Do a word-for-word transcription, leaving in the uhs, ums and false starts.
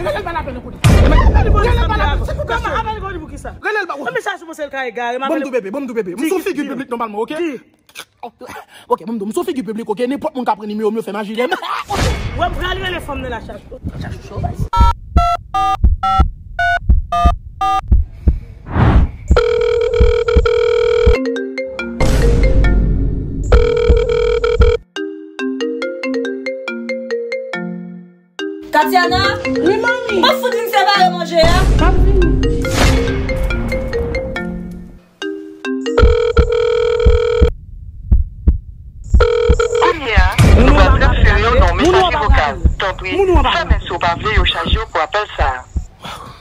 Rele l pa lapèn, koute. Rele l pa lapèn, se pou kòman apèl koni pou kisa? Rele l pa. Mwen chèche pou se l ka egare, m apèl. Bon, m tou bebe, bon, m tou bebe. M sou figi piblik nòmalman, oke? Ok, bon, m tou, m sou figi piblik, oke? Nenpòt moun ka pran nimewo m, yo fè maji lè m. Wè, m pral rele fanm nan la chèche. Chèche chòvay. Katiana? Wi, manmi. M ap fout vin separe manje a. M ap vini. Kounye a, nou pral transfere w nan yon mesaje vokal. Tanpri, fèmen si w pa vle yo chaje w pou apèl sa a.